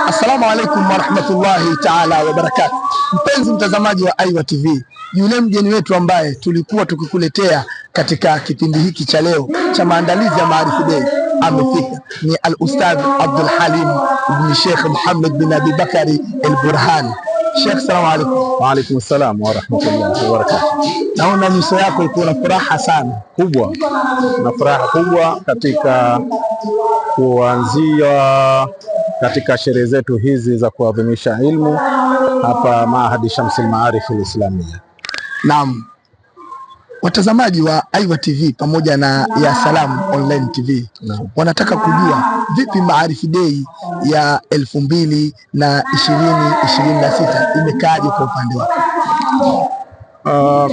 Assalamu alaikum warahmatullahi taala wabarakatu. Mpenzi mtazamaji wa Aiwa TV, yule mgeni wetu ambaye tulikuwa tukikuletea katika kipindi hiki cha leo cha maandalizi ya Maarifa Day amefika, ni Al Ustadh Abdul Halim ibn Sheikh Muhammad bin Abi Bakari Al Burhan. Sheikh, salamu alaikum. Wa alaikum salam wa rahmatullahi wa barakatuh. Naona nyuso yako iko na furaha sana. Kubwa na furaha kubwa katika kuanzia katika sherehe zetu hizi za kuadhimisha ilmu hapa Maahadi Shamsil Maarif Alislamia. Naam, watazamaji wa Aiwa TV pamoja na ya Salam Online TV wanataka kujua vipi Maarifa Day ya 2026 imekaaje kwa upande wako?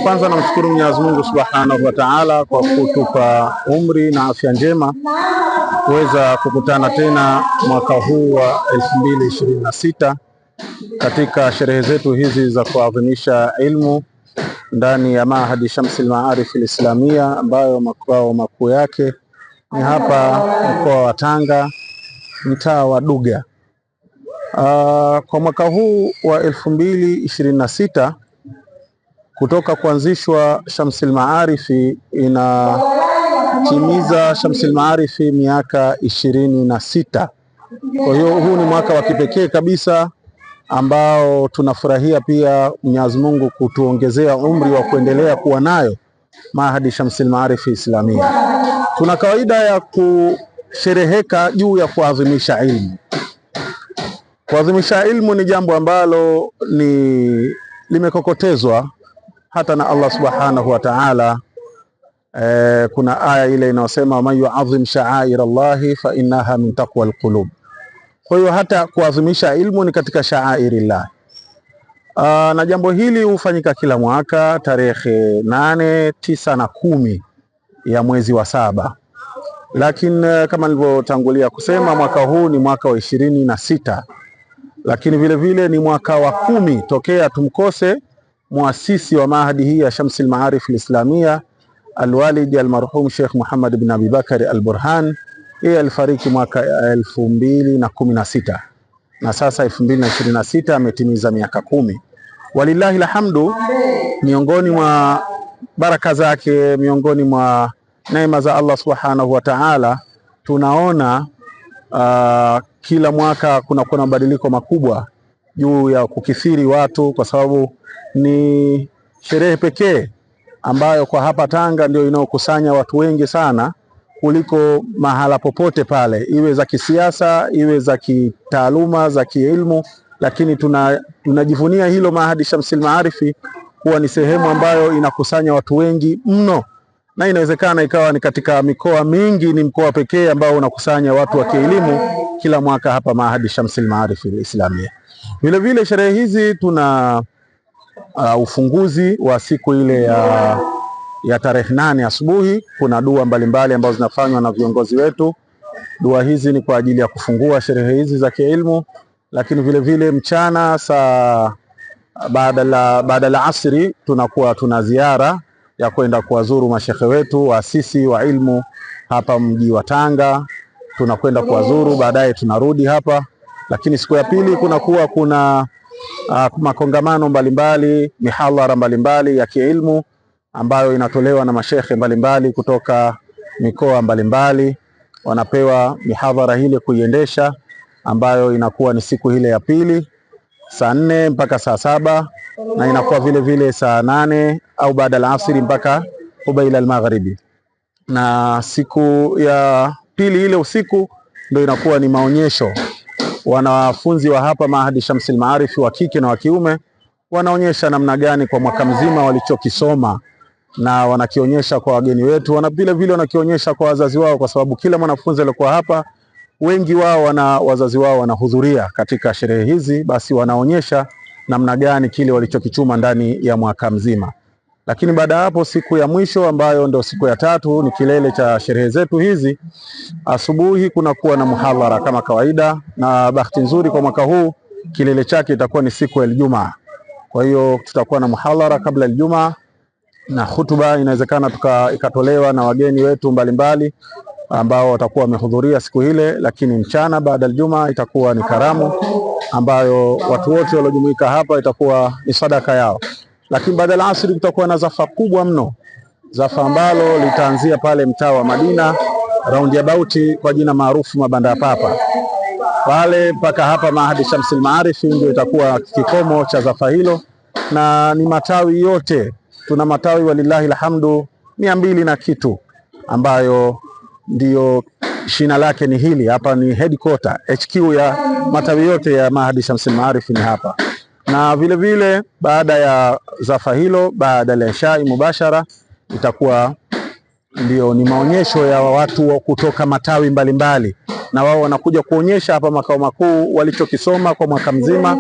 Kwanza namshukuru Mwenyezi Mungu Subhanahu wa Ta'ala kwa kutupa umri na afya njema kuweza kukutana tena mwaka huu wa 2026 katika sherehe zetu hizi za kuadhimisha ilmu ndani ya Maahadi Shamsil Maarif Alislamia ambayo makao makuu yake ni hapa mkoa wa Tanga, mtaa wa Duga. Kwa mwaka huu wa 2026 kutoka kuanzishwa Shamsil Maarifi inatimiza Shamsil Maarifi miaka 26. Kwa hiyo huu ni mwaka wa kipekee kabisa ambao tunafurahia pia Mwenyezi Mungu kutuongezea umri wa kuendelea kuwa nayo Maahadi Shamsil Maarifi Islamia. Tuna kawaida ya kushereheka juu ya kuadhimisha ilmu. Kuadhimisha ilmu ni jambo ambalo ni limekokotezwa hata na Allah Subhanahu wa Ta'ala. Kuna aya ile inayosema man yu'adhim sha'air Allahi fa innaha min taqwa alqulub. Kwa hiyo hata kuadhimisha ilmu ni katika sha'airillah. Na jambo hili hufanyika kila mwaka tarehe 8, 9 na 10 ya mwezi wa 7. Lakini kama nilivyotangulia kusema mwaka huu ni mwaka wa 26, lakini vile vile ni mwaka wa 10 tokea tumkose muasisi wa maahadi hii ya Shamsil Maarif Alislamia alwalidi almarhum Sheikh Muhammad bin Abi Bakari Al-Burhan. Yeye alifariki mwaka 2016 na sasa 2026 ametimiza miaka 10. Walillahi alhamdu, miongoni mwa baraka zake, miongoni mwa neema za Allah Subhanahu wa Ta'ala, tunaona kila mwaka kuna mabadiliko makubwa juu ya kukithiri watu, kwa sababu ni sherehe pekee ambayo kwa hapa Tanga ndio inayokusanya watu wengi sana kuliko mahala popote pale, iwe za kisiasa, iwe za kitaaluma, za kielimu. Lakini tunajivunia hilo Maahadi Shamsil Maarifi kuwa ni sehemu ambayo inakusanya watu wengi mno, na inawezekana ikawa ni katika mikoa mingi ni mkoa pekee ambao unakusanya watu wa kielimu kila mwaka hapa Maahadi Shamsil Maarifi Islamia. Vile vile sherehe hizi tuna ufunguzi wa siku ile ya tarehe 8 asubuhi. Kuna dua mbalimbali ambazo zinafanywa na viongozi wetu. Dua hizi ni kwa ajili ya kufungua sherehe hizi za kielimu, lakini vile vile mchana saa baada la asri tunakuwa tuna ziara ya kwenda kuwazuru mashehe wetu waasisi wa ilmu hapa mji wa Tanga, tunakwenda kuwazuru, baadaye tunarudi hapa. Lakini siku ya pili kunakuwa kuna makongamano mbalimbali, mihadhara mbalimbali ya kiilmu ambayo inatolewa na mashehe mbalimbali kutoka mikoa mbalimbali, wanapewa mihadhara ile kuiendesha, ambayo inakuwa ni siku ile ya pili saa 4 mpaka saa 7, na inakuwa vile vile saa 8 au baada ya asiri mpaka ubaila al-maghribi. Na siku ya pili ile usiku ndio inakuwa ni maonyesho. Wanafunzi wa hapa Maahadi Shamsil Maarifi wa kike na wa kiume wanaonyesha namna gani kwa mwaka mzima walichokisoma, na wanakionyesha kwa wageni wetu, wana vile vile wanakionyesha kwa wazazi wao, kwa sababu kila mwanafunzi aliyekuwa hapa wengi wao wana wazazi wao wanahudhuria katika sherehe hizi, basi wanaonyesha namna gani kile walichokichuma ndani ya mwaka mzima. Lakini baada hapo, siku ya mwisho ambayo ndio siku ya tatu, ni kilele cha sherehe zetu hizi, asubuhi kuna kuwa na muhadhara kama kawaida, na bahati nzuri kwa mwaka huu kilele chake itakuwa ni siku ya Ijumaa. Kwa hiyo tutakuwa na muhadhara kabla ya Ijumaa na hutuba inawezekana ikatolewa na wageni wetu mbalimbali ambao watakuwa wamehudhuria siku ile. Lakini mchana baada ya Ijumaa itakuwa ni karamu ambayo watu wote waliojumuika hapa itakuwa ni sadaka yao. Lakini baada ya asri kutakuwa na zafa kubwa mno, zafa ambalo litaanzia pale mtaa wa Madina roundabout kwa jina maarufu mabanda ya Papa pale mpaka hapa Mahadi Shamsil Maarifi, ndio itakuwa kikomo cha zafa hilo, na ni matawi yote. Tuna matawi walillahi alhamdu 200 na kitu, ambayo ndiyo shina lake ni hili hapa, ni headquarter HQ ya matawi yote ya Mahadi Shamsil Maarifi ni hapa. Na vile vile baada ya zafa hilo, baada ya ishai mubashara itakuwa ndio ni maonyesho ya watu wa kutoka matawi mbalimbali, na wao wanakuja kuonyesha hapa makao makuu walichokisoma kwa mwaka mzima,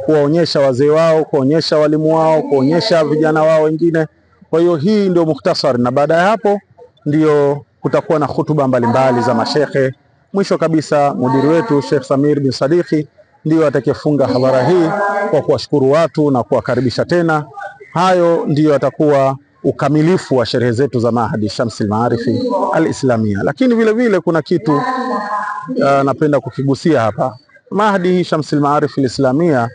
kuwaonyesha wazee wao, kuonyesha walimu wao, kuonyesha vijana wao wengine. Kwa hiyo hii ndio mukhtasar, na baada ya hapo ndio kutakuwa na hutuba mbalimbali za mashehe. Mwisho kabisa mudiri wetu Sheikh Samir bin Sadiki ndio atakayefunga hadhara hii kwa kuwashukuru watu na kuwakaribisha tena. Hayo ndiyo atakuwa ukamilifu wa sherehe zetu za Mahadi Shamsil Maarifi Al-Islamia. Lakini vile vile kuna kitu napenda kukigusia hapa. Mahadi hii Shamsil Maarifi Al-Islamia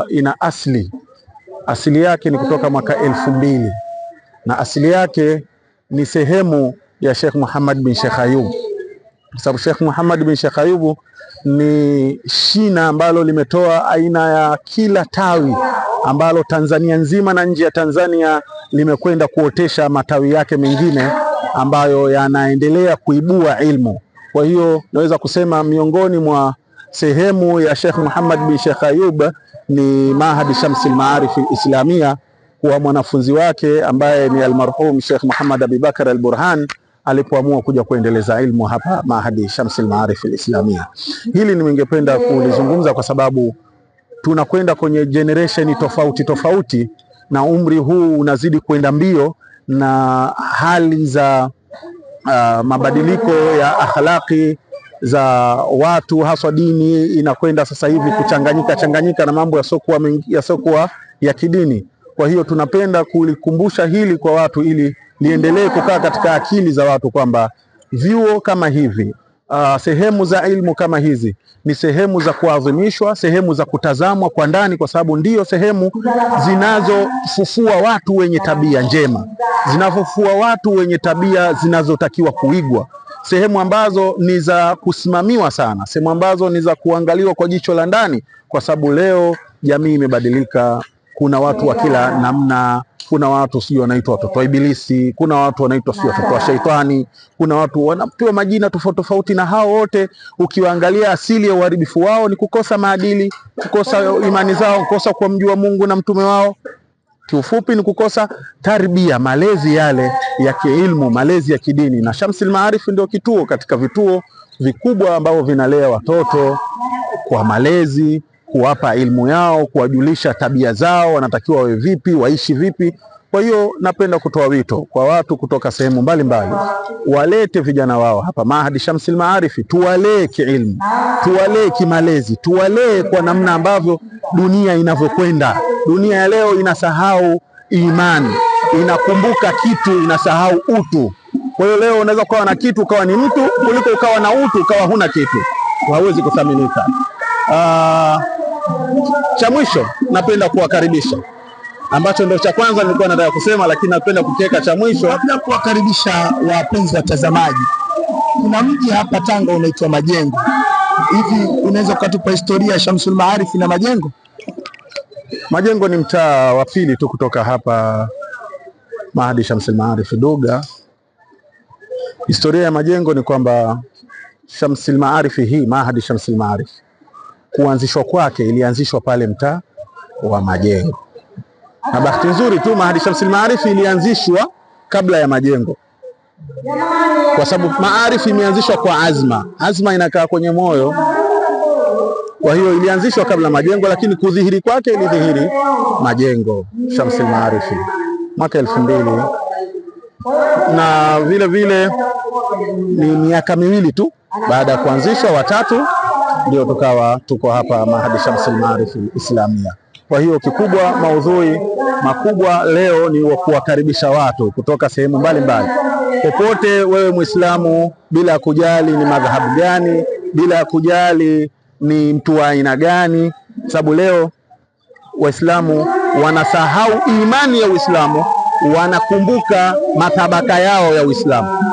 ina asili yake ni kutoka mwaka 2000 na asili yake ni sehemu ya Sheikh Muhammad bin Sheikh Ayub, kwa sababu Sheikh Muhammad bin Sheikh Ayubu ni shina ambalo limetoa aina ya kila tawi ambalo Tanzania nzima na nje ya Tanzania limekwenda kuotesha matawi yake mengine ambayo yanaendelea kuibua ilmu. Kwa hiyo naweza kusema miongoni mwa sehemu ya Sheikh Muhammad bin Sheikh Ayub ni Mahadi Shamsil Maarif Islamia, kuwa mwanafunzi wake ambaye ni almarhum Sheikh Muhammad Abubakar al-Burhan alipoamua kuja kuendeleza ilmu hapa Mahadi Shamsil Maarif Islamia. Hili ningependa kulizungumza kwa sababu tunakwenda kwenye generation tofauti tofauti, na umri huu unazidi kwenda mbio na hali za mabadiliko ya akhlaqi za watu, haswa dini inakwenda sasa hivi kuchanganyika changanyika na mambo yasiokuwa ya kidini. Kwa hiyo tunapenda kulikumbusha hili kwa watu ili liendelee kukaa katika akili za watu kwamba vyuo kama hivi, sehemu za ilmu kama hizi ni sehemu za kuadhimishwa, sehemu za kutazamwa kwa ndani, kwa sababu ndiyo sehemu zinazofufua watu wenye tabia njema, zinafufua watu wenye tabia zinazotakiwa kuigwa, sehemu ambazo ni za kusimamiwa sana, sehemu ambazo ni za kuangaliwa kwa jicho la ndani, kwa sababu leo jamii imebadilika. Kuna watu wa kila namna, kuna watu sijui wanaitwa watoto wa Ibilisi, kuna watu wanaitwa sijui watoto wa Shaitani, kuna watu wanapewa majina tofauti tofauti, na hao wote ukiwaangalia asili ya uharibifu wao ni kukosa maadili, kukosa imani zao, kukosa kumjua Mungu na mtume wao. Kiufupi ni kukosa tarbia, malezi yale ya kiilmu, malezi ya kidini. Na Shamsil Maarif ndio kituo katika vituo vikubwa ambavyo vinalea watoto kwa malezi, kuwapa ilmu yao, kuwajulisha tabia zao, wanatakiwa wawe vipi, waishi vipi. Kwa hiyo napenda kutoa wito kwa watu kutoka sehemu mbalimbali, walete vijana wao hapa Mahadi Shamsil Maarifi, tuwalee kiilmu, tuwalee kimalezi, tuwalee kwa namna ambavyo dunia inavyokwenda. Dunia ya leo inasahau imani, inakumbuka kitu, inasahau utu. Kwa hiyo leo unaweza ukawa na kitu ukawa ni mtu, kuliko ukawa na utu ukawa huna kitu, hauwezi kuthaminika. Cha mwisho napenda kuwakaribisha, ambacho ndio cha kwanza nilikuwa nataka kusema, lakini napenda kukiweka cha mwisho. Kabla kuwakaribisha wapenzi watazamaji, kuna mji hapa Tanga unaitwa Majengo. Hivi unaweza ukatupa historia ya Shamsul Maarif na Majengo? Majengo ni mtaa wa pili tu kutoka hapa Mahadi Shamsul Maarif Duga. Historia ya Majengo ni kwamba Shamsul Maarif hii Mahadi Shamsul Maarif kuanzishwa kwake ilianzishwa pale mtaa wa Majengo, na bahati nzuri tu Mahadi Shamsul Maarif ilianzishwa kabla ya Majengo, kwa sababu Maarif imeanzishwa kwa azma. Azma inakaa kwenye moyo, kwa hiyo ilianzishwa kabla Majengo, lakini kudhihiri kwake ilidhihiri Majengo Shamsul Maarif mwaka 2000, na vile vile ni miaka miwili tu baada ya kuanzishwa, watatu ndio tukawa tuko hapa Mahadi Shamsul Maarif Islamia. Kwa hiyo kikubwa, maudhui makubwa leo ni kuwakaribisha watu kutoka sehemu mbalimbali, popote wewe Muislamu, bila kujali ni madhahabu gani, bila kujali ni mtu wa aina gani, sababu leo Waislamu wanasahau imani ya Uislamu, wanakumbuka matabaka yao ya Uislamu,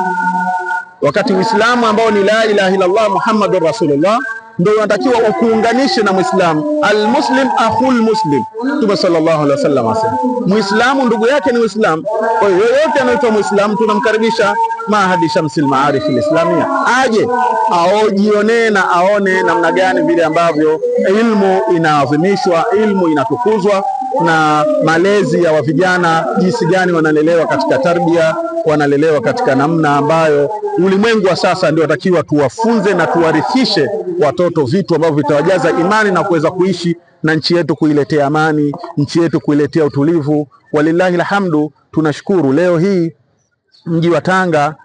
wakati Uislamu ambao ni la ilaha illallah Muhammadur Rasulullah ndio unatakiwa ukuunganishe na Muislamu. Almuslim akhul muslim, Mtume sallallahu alaihi wasallam asema Muislamu ndugu yake ni Muislamu. Kwa hiyo yoyote anaitwa Muislamu tunamkaribisha Mahadi Shamsil Maarif Alislamia, aje aojionee na aone namna gani vile ambavyo ilmu inaadhimishwa, ilmu inatukuzwa na malezi ya vijana, jinsi gani wanalelewa katika tarbia, wanalelewa katika namna ambayo ulimwengu wa sasa ndio watakiwa tuwafunze na tuwarithishe watoto vitu ambavyo vitawajaza imani na kuweza kuishi na nchi yetu kuiletea amani, nchi yetu kuiletea utulivu. Walillahi alhamdu, tunashukuru leo hii mji wa Tanga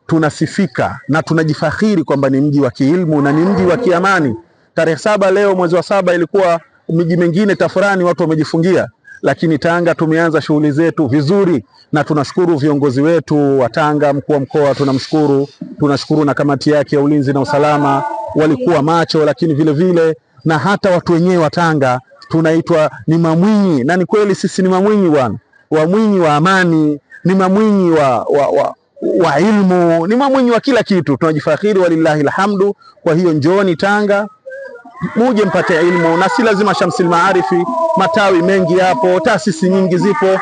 tunasifika na tunajifakhiri kwamba ni mji wa kiilmu na ni mji wa kiamani. Tarehe 7 leo mwezi wa 7 ilikuwa miji mingine tafurani, watu wamejifungia, lakini Tanga tumeanza shughuli zetu vizuri, na tunashukuru viongozi wetu wa Tanga, mkuu wa mkoa tunamshukuru, tunashukuru na kamati yake ya ulinzi na usalama walikuwa macho, lakini vile vile na hata watu wenyewe wa Tanga tunaitwa ni mamwinyi, na ni kweli sisi ni mamwinyi bwana, wamwinyi wa amani, ni mamwinyi wa ilmu, ni mamwinyi wa kila kitu. Tunajifakhiri, walillahi alhamdu. Kwa hiyo njooni Tanga muje mpate ilmu, na si lazima Shamsil Maarifi, matawi mengi yapo, taasisi nyingi zipo.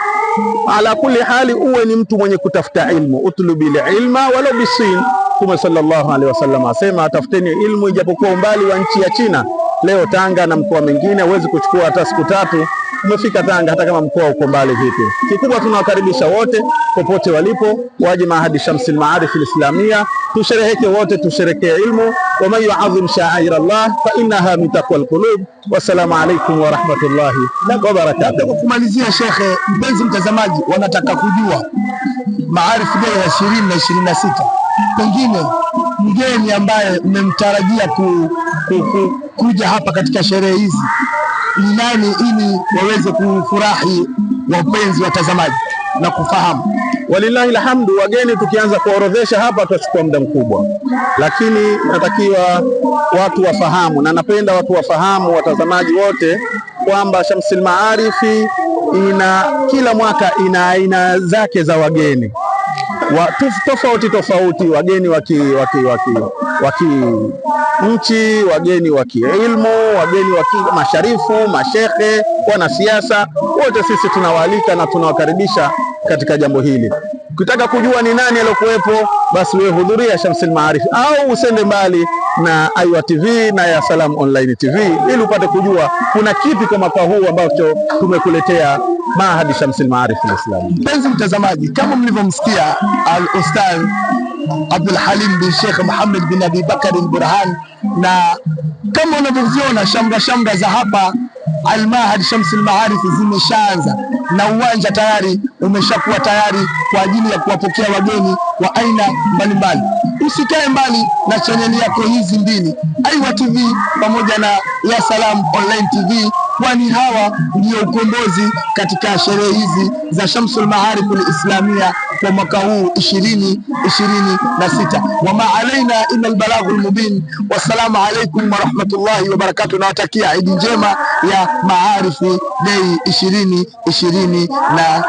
Ala kulli hali, uwe ni mtu mwenye kutafuta ilmu, utlubi ilma walau bisin. Mtume sallallahu alaihi wasallam asema tafuteni ilmu ijapokuwa umbali wa nchi ya China. Leo Tanga na mkoa mengine huwezi kuchukua hata siku 3 umefika Tanga, hata kama mkoa uko mbali vipi. Kikubwa tunawakaribisha wote popote walipo, waje Mahadi Shamsil Maarif Alislamia, tushereheke wote, tusherekee ilmu. Wa man yu'azzim sha'air Allah fa innaha min taqwal qulub. Wassalamu alaykum wa rahmatullahi wa barakatuh. Kwa kumalizia, shekhe, mpenzi mtazamaji, wanataka kujua Maarif Day ya 2026, pengine mgeni ambaye mmemtarajia kuja hapa katika sherehe hizi ni nani, ili waweze kufurahi wapenzi watazamaji na kufahamu? Walillahi alhamdu, wageni tukianza kuorodhesha hapa tutachukua muda mkubwa, lakini natakiwa watu wafahamu, na napenda watu wafahamu, watazamaji wote, kwamba Shamsil Maarifi ina kila mwaka ina aina zake za wageni tofauti tofauti, wageni wa nchi, wageni wa kiilmu, wageni wa masharifu, mashehe, wanasiasa, wote sisi tunawaalika na tunawakaribisha katika jambo hili. Ukitaka kujua ni nani aliyokuwepo, basi wewe hudhuria Shamsil Maarif au usende mbali na Aiwa TV na ya Salam Online TV ili upate kujua kuna kipi kwa mwaka huu ambacho tumekuletea Mahadi Shamsil Maarif Alislami. Mpenzi mtazamaji, kama mlivyomsikia Al-Ustadh Abdul Halim bin Sheikh Muhammad bin Abi Bakar al-Burhan, na kama unavyoziona shamra shamra za hapa Al-Mahad Shamsil Maarif zimeshaanza na uwanja tayari umeshakuwa tayari kwa ajili ya kuwapokea wageni wa aina mbalimbali. Usikae mbali na chaneli yako hizi mbili, Aiwa TV pamoja na Ya Salam Online TV, kwani hawa ndio ukombozi katika sherehe hizi za Shamsul Maarif Alislamia kwa mwaka huu 2026. Wama alaina illa albalaghul mubin. Wassalamu alaikum warahmatullahi wabarakatuh. Nawatakia Idi njema ya Maarifi Day 2026.